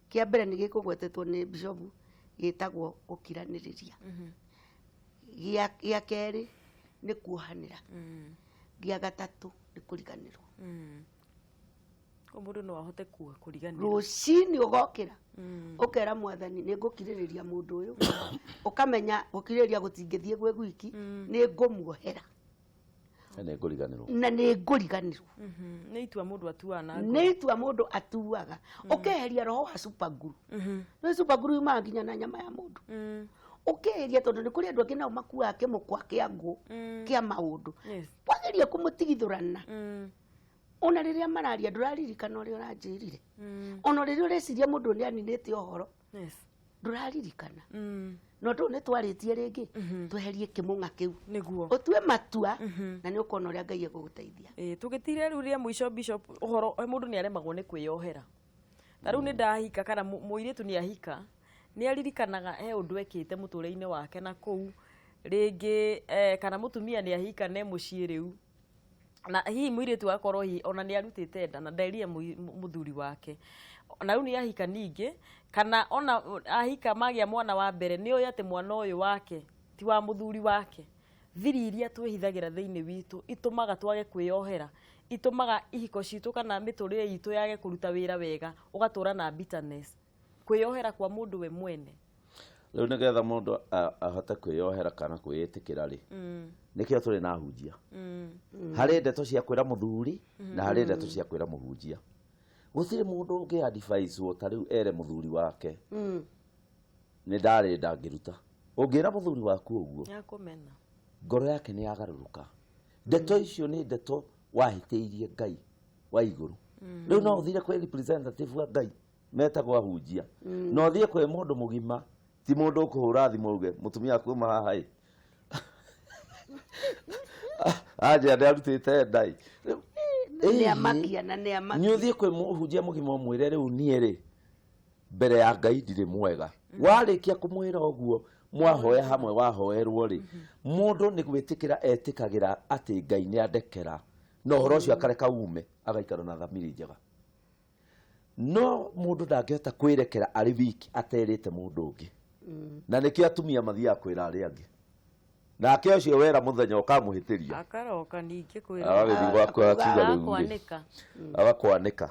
[SPEAKER 2] Kĩa mbere nĩ gĩkũgwetetwo nĩ bishop, gĩtagwo gũkiranĩrĩria. Gĩa kerĩ nĩ kuohanĩra. Gĩa gatatũ nĩ kũriganĩrwo.
[SPEAKER 1] Ko mũndũ no ahote kũriganĩrwo?
[SPEAKER 2] Rũcinĩ ũgokĩra ũkera Mwathani, nĩ ngũkirĩrĩria mũndũ ũyũ, ũkamenya gũkirĩrĩria gũtingĩthiĩ gwĩ gwiki, nĩ ngũmuohera
[SPEAKER 3] Na nĩ ngũriganĩrwo.
[SPEAKER 2] Na nĩ ngũriganĩrwo.
[SPEAKER 1] Nĩ itua mũndũ atuaga na ngoro.
[SPEAKER 2] Nĩ itua mũndũ atuaga, ũkeheria roho wa super glue. Nĩ super glue yumaga nginya na nyama ya mũndũ. Ũkeheria, tondũ nĩ kũrĩ andũ angĩ nao makuaga kĩmũkwa kĩa ngũ kĩa maũndũ. Wageria kũmũtigithũrana, ona rĩrĩa mararia ndũraririkana ũrĩa ũranjĩrire, ona rĩrĩa ũreciria mũndũ nĩ aninĩte ũhoro, ndũraririkana. No ndũ nĩ twarĩtie rĩngĩ, tweherie kĩmũng'a kĩu, ũtue matua, na nĩ ũkona ũrĩa Ngai egũgũteithia.
[SPEAKER 1] Ĩ, tũgĩtire rĩu rĩa mũico, bishop, ũhoro mũndũ nĩ aremagwo nĩ kwĩyohera. Ta rĩu nĩ ndahika, kana mũirĩtu nĩ ahika, nĩ aririkanaga he ũndũ ekĩte mũtũrĩre-inĩ wake na kũu rĩngĩ, kana mũtumia nĩ ahika ne mũciĩ rĩu, na hihi mũirĩtu akorwo hihi ona nĩ arutĩte nda na nderire mũthuri wake, na rĩu nĩ ahika ningĩ, kana ona ahika magĩa mwana wa mbere, nĩ oĩ atĩ mwana ũyũ wake ti wa mũthuri wake. Thiri iria twĩhithagĩra thĩinĩ witũ itũmaga twage kwĩyohera, itũmaga ihiko citũ kana mĩtũrĩre itũ yage kũruta wĩra wega, ũgatũra na bitterness. Kwĩyohera kwa mũndũ we mwene.
[SPEAKER 3] Rĩu nĩgetha mũndũ ahote kwĩyohera kana kwĩĩtĩkĩra rĩ, nĩkĩo tũrĩ na ahunjia. Harĩ ndeto cia kwĩra mũthuri na harĩ ndeto cia kwĩra mũhunjia. Gũtirĩ mũndũ ũngĩ advice ta rĩu ere mũthuri wake nĩ ndarĩ ndangĩruta. Ũngĩra mũthuri waku ũguo,
[SPEAKER 1] Nĩakũmena.
[SPEAKER 3] ngoro yake nĩ yagarũrũka. Ndeto icio nĩ ndeto wahĩtĩirie Ngai wa igũrũ. Rĩu no ũthire kwĩ representative wa Ngai metagwo ahunjia, na ũthiĩ kwĩ mũndũ mũgima, ti mũndũ ũkũhũra thimũ uge mũtumia kuma haha ĩ anja nĩ arutĩte nda ĩ. Rĩu
[SPEAKER 2] Nĩ amakia na nĩ amakia.
[SPEAKER 3] Nĩ ũthiĩ kwĩ mũhunjia mũgima ũmwĩre rĩu niĩ rĩ mbere ya Ngai ndirĩ mwega. Warĩkia kũmwĩra ũguo mwahoya hamwe wahoerwo rĩ, mũndũ nĩ gwĩtĩkĩra etĩkagĩra atĩ Ngai nĩ andekera na ũhoro ũcio akareka ume agaikara na thamiri njega. No mũndũ ndangĩhota kwĩrekera arĩ wiki aterĩte mũndũ ũngĩ, na nĩkĩo atumia mathiaga kwĩra arĩa angĩ, nake ũcio wera mũthenya ũkamũhĩtĩria
[SPEAKER 1] akaroka ningĩ kwĩra
[SPEAKER 3] agagĩthiĩ gwaku agakiuga rĩu rĩ
[SPEAKER 1] agakwanĩka.
[SPEAKER 3] Agakwanĩka.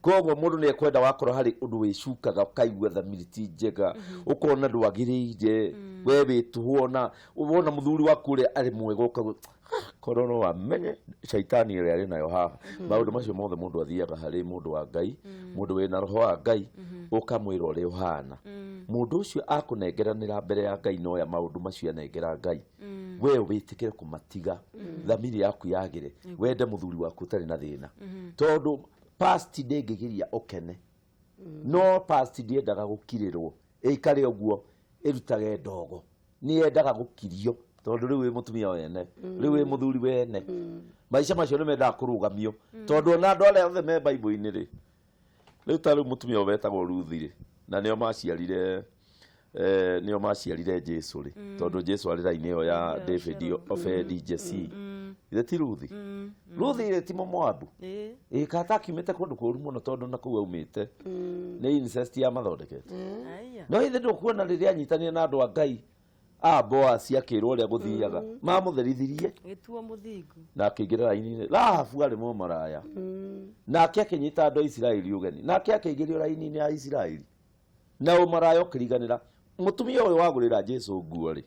[SPEAKER 3] Koguo mũndũ nĩ ekwenda wakorwo harĩ ũndũ wĩcukaga ũkaigua thamiri ti njega, ũkona ndwagĩrĩire we wĩtũhwo na wona mũthuri waku ũrĩa arĩ mwega ũkauga, "Ah, korwo no amenye caitani ĩrĩa arĩ nayo haha." Maũndũ macio mothe mũndũ athiaga harĩ mũndũ wa Ngai, mũndũ wĩna roho wa Ngai, ũkamwĩra ũrĩa ũhana. Mũndũ ũcio akũnengeranĩra mbere ya Ngai noya maũndũ macio anengera Ngai, we wĩtĩkĩre kũmatiga, thamiri yaku yagĩre, wende mũthuri waku ũtarĩ na thĩna, tondũ past ndĩngĩgiria ũkene, no past ndĩendaga gũkirĩrwo ĩikare ũguo ĩrutage ndogo, nĩ yendaga gũkirio tondũ rĩu wĩ mũtumia wene, rĩu wĩ mũthuri wene. Maica macio nĩ mendaga kũrũgamio, tondũ ona andũ arĩa othe me Bible-inĩ rĩ, rĩu ta rĩu mũtumia ũyũ wetagwo Ruthi rĩ, na nĩo maciarire nĩo maciarire Jesu rĩ, tondũ Jesu arĩ raini ĩyo ya David, Obedi, Jesse, ithe ti Ruthi? Ruthi rĩ, ti Mũmoabu?
[SPEAKER 1] Ĩĩ.
[SPEAKER 3] Ĩ kata akiumĩte kũndũ kũru mũno, tondũ na kũu aumĩte nĩ incest yamathondekete.
[SPEAKER 1] Aya.
[SPEAKER 3] No ithe ndũkuona rĩrĩa anyitanire na andũ a Ngai a Boasi akĩrwo ũrĩa gũthiaga, mamũtherithirie
[SPEAKER 1] gĩtuo mũthingu
[SPEAKER 3] na akĩingĩra raini-inĩ. Rahabu arĩ mũmaraya, nake akĩnyita andũ a Isiraeli ũgeni, nake akĩingĩrio raini-inĩ ya Isiraeli na ũmaraya ũkĩriganĩra. Mũtumia ũyũ wagũrĩra Jesu nguo rĩ,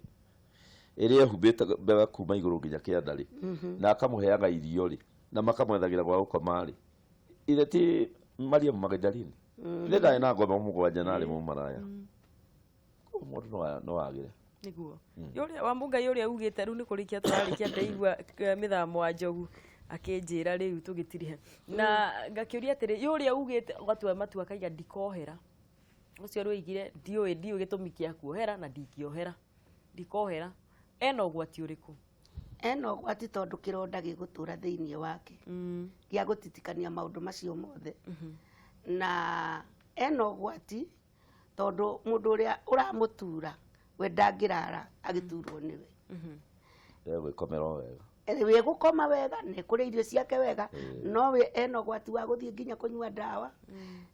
[SPEAKER 3] ĩrĩa ehumbĩte mbega kuma igũrũ nginya kĩanda rĩ, na akamũheaga irio rĩ, na makamwethagĩra gwa gũkoma rĩ, ithe ti Mariamu Magdalene? Ithe ndarĩ na ngombo 7 na arĩ mũmaraya? Koguo mũndũ no agĩre.
[SPEAKER 1] Nĩguo ũrĩa wa mũngai ũrĩa ugĩte rĩu nĩ kũrĩkia tũrarĩkia. Ndaigua mĩthamo wa njogu akĩnjĩra rĩu tũgĩtirihe na ngakĩũria atĩrĩ, ĩ ũrĩa ugĩte ũgatua matua akaiga ndikohera ũcio rũigire, ndiũĩ gĩtũmi kĩa kuohera na ndingĩohera, ndikohera, ena ũgwati ũrĩkũ?
[SPEAKER 2] Ena ũgwati tondũ kĩronda gĩgũtũra thĩinĩ wake gĩa gũtitikania maũndũ macio mothe, na ena ũgwati tondũ mũndũ ũrĩa ũramũtura we ndangĩrara agĩturwo nĩwe.
[SPEAKER 3] Egwĩkomera o wega.
[SPEAKER 2] Wĩ gũkoma wega na kũrĩa irio ciake wega, no we ena ũgwati wa gũthiĩ nginya kũnyua ndawa,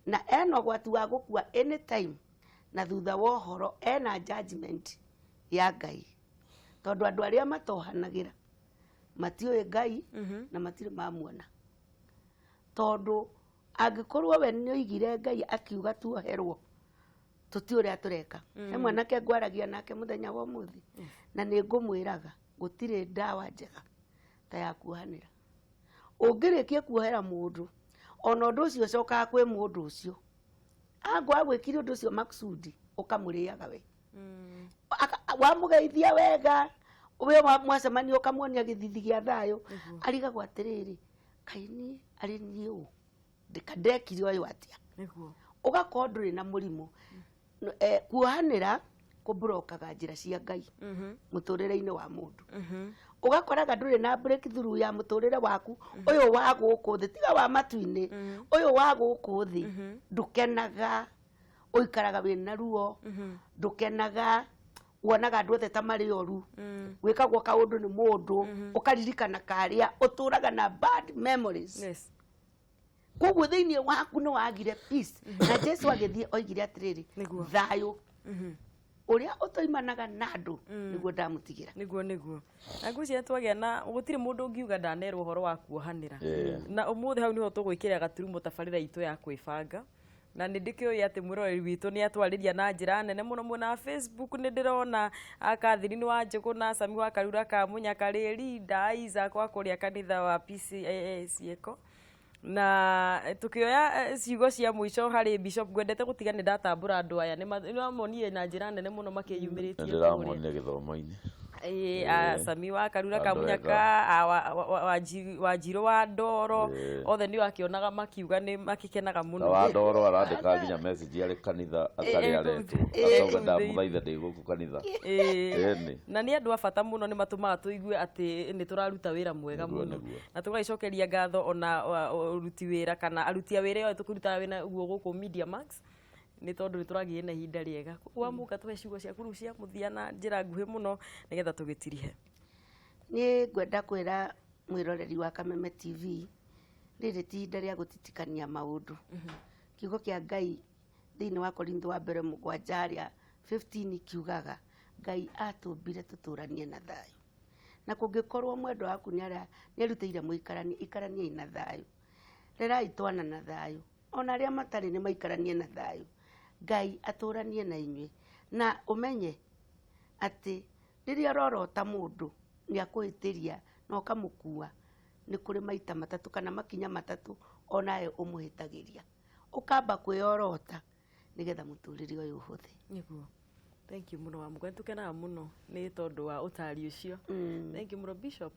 [SPEAKER 2] na ena ũgwati wa gũkua anytime, na thutha wa ũhoro ena judgment ya Ngai, tondũ andũ arĩa matohanagĩra matiũĩ Ngai na matirĩ mamuona, tondũ angĩkorwo we nĩ oigire Ngai akiuga tuoherwo, tũti ũrĩa tũreka. He mwanake ngwaragia nake mũthenya wa ũmũthĩ na nĩ ngũmwĩraga gũtirĩ ndawa njega ta ya kuohanĩra. Ũngĩrĩkia kuohera mũndũ, ona ũndũ ũcio ũcokaga kwĩ mũndũ ũcio angwa agwĩkire ũndũ ũcio makusudi, ũkamũrĩaga we. Wamũgeithia wega, we mwacemania ũkamuonia gĩthithi gĩa thayũ, arigagwo atĩrĩrĩ, kaĩ niĩ arĩ niĩ ũ ndekire ũyũ atĩa? Ũgakorwo ndũrĩ na mũrimũ. Kuohanĩra kũmburokaga njĩra cia Ngai mũtũrĩre-inĩ wa mũndũ, ũgakoraga ndũrĩ na breakthrough ya mũtũrĩre waku ũyũ wa gũkũ thĩ, tiga wa matu-inĩ, ũyũ wa gũkũ thĩ. Ndũkenaga, ũikaraga wĩna ruo, ndũkenaga, wonaga andũ othe ta marĩ oru, wĩkagwo kaũndũ nĩ mũndũ ũkaririkana karĩa ũtũraga na bad memories. Koguo thĩinĩ waku nĩ wagire peace, na Jesu agĩthiĩ oigire atĩrĩrĩ, thayũ ũrĩa ũtoimanaga na andũ nĩguo ndamũtigĩra.
[SPEAKER 1] Nĩguo na ngwĩciria twagĩa na gũtirĩ mũndũ ũngiuga ndanerwo ũhoro wa kuohanĩra, na ũmũthĩ hau nĩho tũgwĩkĩra gaturumo tabarĩra itũ ya kwĩbanga, na nĩ ndĩkĩũĩ atĩ mwĩroreri witũ nĩ atwarĩria na njĩra nene mũno mwena wa Facebook. Nĩ ndĩrona Catherine wa Njũgũ na Sami wa Karura ka Mũnyakarĩ, Linda Isaac wa kũrĩa kanitha wa PCEA Ciĩko, na tukĩoya ciugo cia mũico harĩ Bishop, ngwendete gũtiga nĩ ndatambũra andũ aya nĩ mamonire na njĩra nene mũno makĩyumĩrĩtie kũrĩa.
[SPEAKER 3] Ndĩramonire gĩthomo-inĩ.
[SPEAKER 1] Ĩĩ, a Sami wa Karura
[SPEAKER 3] Andũ
[SPEAKER 1] Kamunyaka,
[SPEAKER 3] ega.
[SPEAKER 1] a Wanjirũ wa Ndoro, othe nĩ wakĩonaga makiuga nĩ makĩkenaga
[SPEAKER 3] Na
[SPEAKER 1] mũno.
[SPEAKER 3] Wa Ndoro arandĩka nginya message arĩ kanitha atarĩ aretwo, akauga ndamũthaitha ndĩ gũkũ kanitha. Ĩni.
[SPEAKER 1] Na nĩ andũ a bata mũno, nĩ matũmaga tũigue atĩ nĩ tũraruta wĩra mwega mũno. Na tũgagĩcokeria ngatho ona ũruti wĩra kana aruti a wĩra othe tũkĩrutaga wĩra guo gũkũ Media Max, nĩ tondũ nĩ tũragĩire na ihinda rĩega. Koguo Wamũka, tũhe ciugo ciaku rĩu cia mũthia na njĩra nguhĩ mũno nĩgetha tũgĩtirihe.
[SPEAKER 2] Niĩ ngwenda kwĩra mwĩroreri wa Kameme TV, rĩrĩ ti ihinda rĩa gũtitikania maũndũ. Kiugo kĩa Ngai thĩinĩ wa Korintho wa mbere 7 harĩa 15 kiugaga Ngai atũmbire tũtũranie na thayũ, na kũngĩkorwo mwendwa waku nĩarutĩire mũikaranie, ikaraniai na thayũ, rerai twana na thayũ, ona arĩa matarĩ nĩ maikaranie na thayũ. Ngai atũranie na inyuĩ, na ũmenye atĩ rĩrĩa ũrorota mũndũ nĩ akũhĩtĩria na ũkamũkua, nĩ kũrĩ maita matatũ kana makinya matatũ onawe ũmũhĩtagĩria, ũkamba kwĩyorota nĩgetha mũtũrĩre ũyũ ũhũthe.
[SPEAKER 1] Nĩguo. Thank you mũno, Wamũka, nĩ tũkenaga mũno nĩ tondũ wa ũtari ũcio. Thank you mũno, Bishop,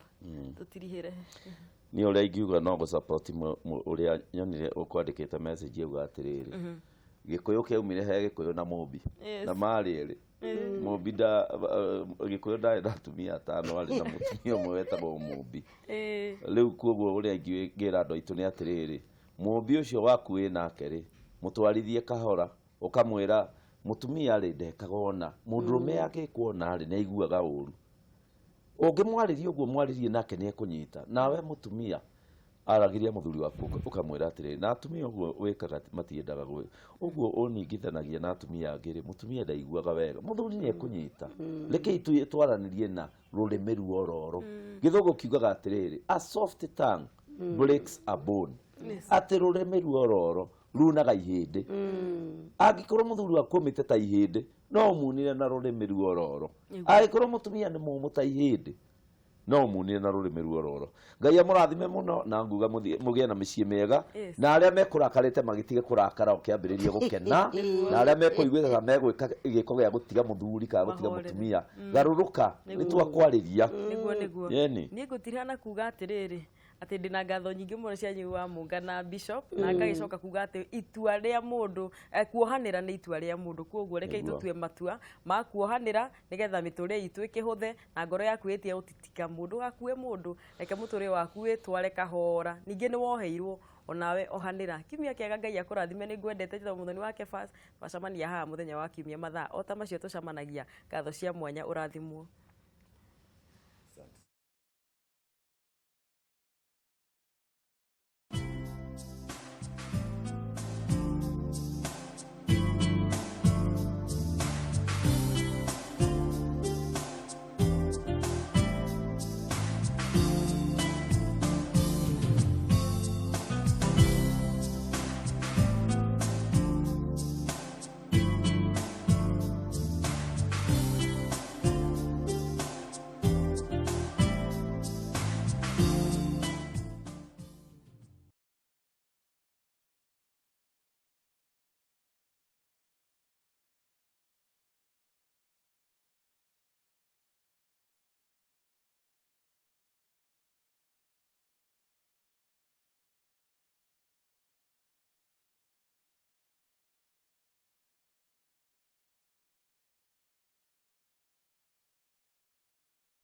[SPEAKER 1] tũtirihĩre.
[SPEAKER 3] Niĩ ũrĩa ingiuga no gũsupport ũrĩa nyonire ũkwandĩkĩte message, auga atĩrĩrĩ, Gĩkũyũ kĩaumire he Gĩkũyũ na Mũmbi. Na marĩ erĩ Mũmbi nda Gĩkũyũ ndarĩ na atumia atano, arĩ na mũtumia ũmwe wetagwo Mũmbi. Rĩu koguo ũrĩa ingĩra andũ aitũ nĩ atĩrĩrĩ, Mũmbi ũcio waku wĩ nake rĩ, mũtwarithie kahora, ũkamwĩra mũtumia rĩ ndekaga ona mũndũrũme akĩkwo ona rĩ, nĩ aiguaga ũru. Ũngĩmwarĩria ũguo mwarĩrie nake nĩ ekũnyita. Nawe mũtumia aragĩria mũthuri waku, ũkamwĩra atĩrĩrĩ, na atumia ũguo wĩkaga matiendaga ũguo ũningithanagia na atumia angĩ rĩ, mũtumia ndaiguaga wega, mũthuri nĩ ekũnyita. Rekei twaranĩrie na rũrĩmĩ ruororo. Gĩthũngũ kiugaga atĩrĩrĩ, "A soft tongue breaks a bone," atĩ rũrĩmĩ ruororo runaga ihĩndĩ. Angĩkorwo mũthuri waku ũmĩte ta ihĩndĩ, no ũmunire na rũrĩmĩ ruororo. Angĩkorwo mũtumia nĩ mũmũ ta ihĩndĩ, no ũmunire na rũrĩmĩ ruororo. Ngai amũrathime mũno, na nguga mũgĩe na mĩciĩ mĩega. Na arĩa mekũrakarĩte magĩtige kũrakara, ũkĩambĩrĩria gũkena, na arĩa mekũiguĩte ta megwĩka gĩko gĩa gũtiga mũthuri kana gũtiga
[SPEAKER 1] Mahorere.
[SPEAKER 3] mũtumia, garũrũka, nĩ twakwarĩria.
[SPEAKER 1] Nĩguo.
[SPEAKER 3] Yeni.
[SPEAKER 1] Niĩ ngũtiriha na kuga atĩrĩrĩ, atĩ ndĩna ngatho nyingĩ mũno cianyu wa Mũnga na Bishop, na ngagĩcoka kuga atĩ itua rĩa mũndũ, kuohanĩra nĩ itua rĩa mũndũ. Koguo rekei tũtue matua ma kuohanĩra nĩgetha mĩtũrĩre itũ ĩkĩhũthe na ngoro yaku ĩtige gũtitika mũndũ gakue mũndũ. Reke mũtũrĩre waku wĩtware kahora. Ningĩ nĩ woheirwo, onawe ohanĩra. Kiumia kĩega, Ngai akũrathime. Nĩ ngwendete. Njĩtagwo Mũthoni wa Kebas. Twacemania haha mũthenya wa kiumia mathaa o ta macio tũcemanagia. Ngatho cia mwanya, ũrathimwo.